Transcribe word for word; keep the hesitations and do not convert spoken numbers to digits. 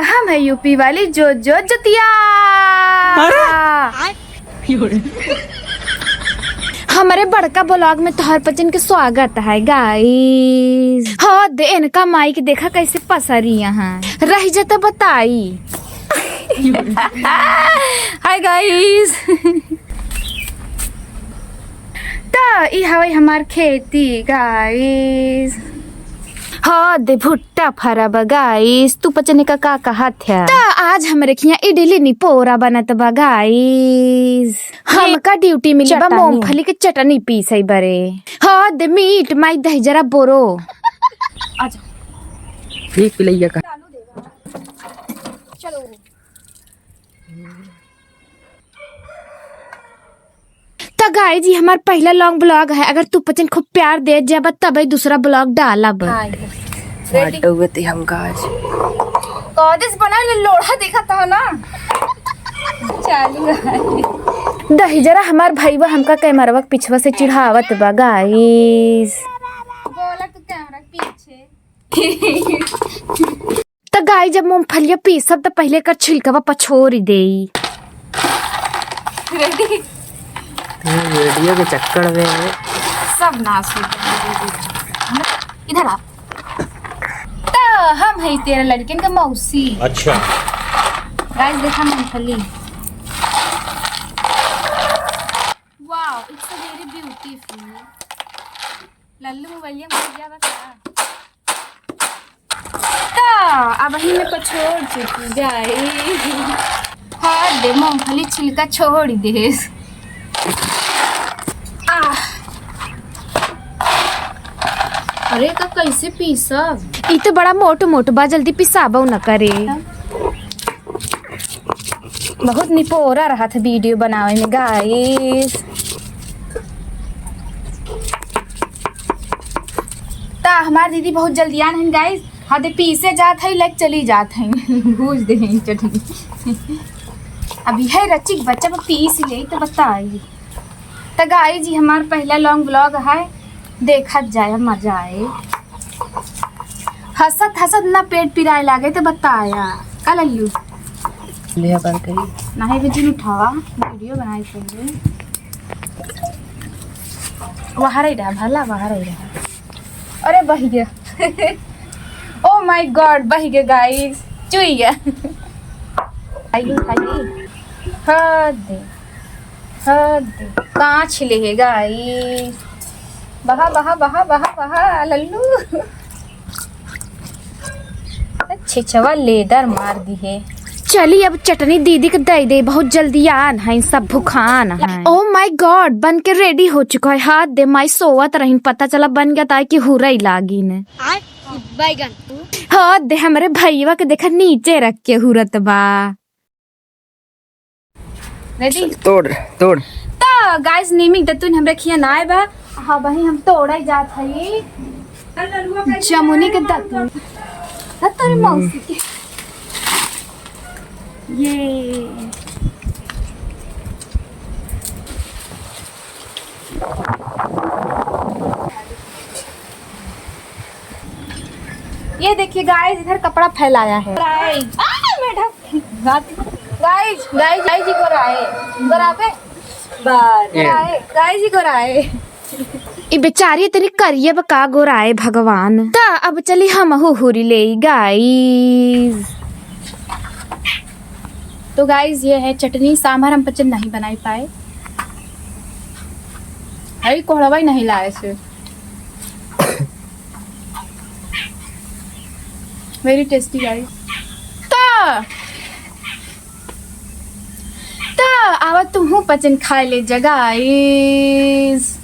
हम है यूपी वाली जो जो जतिया। अरे! हमरे बड़का ब्लॉग में तोहर पचन के स्वागत है गाइस। हाँ दे, इनका माइक देखा कैसे पसरी यहाँ रह जत बताई। हाय गाइस। त ई हवे हमार खेती गाइस। हाँ दे, भुट्टा फरब गाइस। तू पचने का का कहत है? त आज हमरे खिया इडली निपोरा बनत बा गाइस। हमका ड्यूटी मिली बा चटनी। मूंगफली के चटनी पीसई बरे। हाँ दे, मीट माई दही जरा बोरो। आजा। एक पिलैया का। चलो। त गाइस, ई हमार पहला लॉन्ग ब्लॉग है। अगर तू पचन खूब प्यार दे जाबा, तबे दूसरा ब्लॉग डालब। हाँ, ये। रेडी? फाटौगत हम गाइस। कॉलेज बना ले, लोढ़ा देखा था ना। चालू है। दही जरा हमार भाईवा हमका कैमरवा के पिछवा से चिढ़ावत बा गाइस। बोला तू कैमरा के पीछे। त गाइस, जब मूंगफलिया पीसब त पहिले एकर छिलकवा पछोरी देई। रेडी? ये वीडियो के चक्कर में सब नाश हो गया। इधर आ। त हम है तेरे लड़कन के मौसी। अच्छा। गाइस, देखा मूंगफली। Wow, it's a very beautiful। लल्लू मोबाइलिया में भैया बता। त अब ही में पछोड़ चुकी जाए। हाँ दे, मूंगफली छिलका छोड़ दे। आह। अरे, का कैसे पीसब? ई तो बड़ा मोट मोट बा, जल्दी पिसाबो न करे। बहुत निपोरा रहत वीडियो बनावे में गाइस। त हमार दीदी बहुत जल्दियान हन गाइस। हाँ दे, पीसे जात है, लेके चली जात है। भूज दे हैं चटनी। अब यह रचिक बच्चा पर पीस ले तो बताई। त गाइस, ई हमार पहला लॉन्ग ब्लॉग है, देखत जाए, मजा आए। हंसत हंसत ना पेट पिराए लागे त बताया। का लल्लू? लिया बंद करी। नहीं बेटी, उठावा, वीडियो बनाई पहले। वहाँ रही रहा, भला वहाँ रही रहा। अरे बह गया। Oh my God, बह गया गाइस, चुई गया। आई, आई। हाँ दे, हाँ दे, कांच ले है गाइस। बहा, बहा, बहा, बहा, बहा, लल्लू। अच्छे चवा लेदर मार दी है। चली अब चटनी दीदी के दे दे, बहुत जल्दी आन है, सब भुखान है। Oh my God, बन के रेडी हो चुका है। हाथ दे माई, सोवत रहीन, पता चला बन गया ताकि हुरई लागिन। आय, बैगन। हाथ दे हमरे भईवा के देखा नीचे रख के हुरत बा। रेडी? चल, तोड़, तोड़। त गाइस, नीमी के दतुन हमरे खिया ना आए बा। हाँ, वही हम तोड़े जात हई। जमुनी के दतुन। दतुन मौसी के। ये। ये देखिए गाइस, इधर कपड़ा फैलाया है। गाइस, आ, मैडम। गाइस, गाइस, गाइस जी गोराए। गोराबे? बार। गोराए। गाइस जी गोराए। ई बेचारी इतनी करिया बा का गोराए भगवान। त अब चली हमहू हुरी लेई गाइस। तो गाइस, ये है चटनी। सांभर हम पचन नहीं बनाई पाए। अरे, कोहड़वा ही नहीं लाए से। Very tasty guys। त, त आवा तुहू पचन खाए ले जा guys।